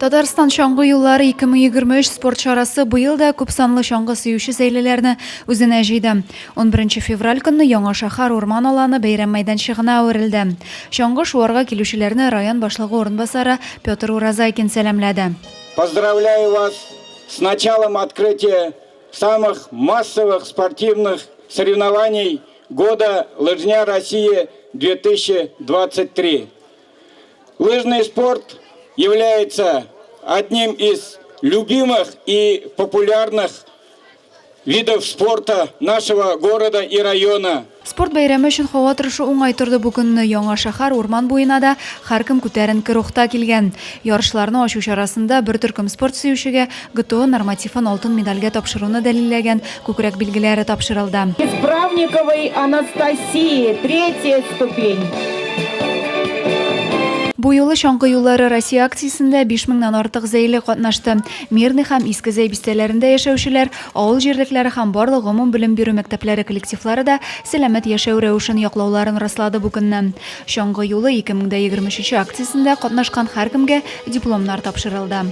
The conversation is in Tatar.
Татарстан чаңгы юллары 2023 спорт чарасы быел да күпсанлы чаңгы сөюче зәйлеләрне үзенә җыйды. 11 февраль көнне Яңа шәһәр урман аланы бәйрәм мәйданчыгына әверелде. Чаңгы шуарга килүчеләрне район башлыгы урынбасары Петр Уразайкин сәламләде. Поздравляю вас с началом открытия самых массовых спортивных соревнований года «Лыжня России 2023». Лыжный спорт является одним из любимых и популярных видов спорта нашего города и района. Спорт бәйрәме өчен һава торышы уңай торды бу көнне. Яңа шәһәр урман буена да һәркем күтәренке рухта килгән. Ярышларны ачу чарасында бер төркем спорт сөючегә ГТО нормативын алтын медальгә тапшыруны дәлилләгән күкрәк билгеләре тапшырылды. Исправниковой Анастасии, третья ступень. Бу юлы Чаңгы юллары Россия акциясендә 5 меңнән артык зәйле катнашты. Мирный һәм Иске Зәй бистәләрендә яшәүчеләр, авыл җирлекләре һәм барлык гомум белем бирү мәктәпләре коллективлары да сәламәт яшәү рәвешен яклауларын раслады бу көнне. Чаңгы юлы 2023 акциясендә катнашкан һәркемгә дипломнар тапшырылды.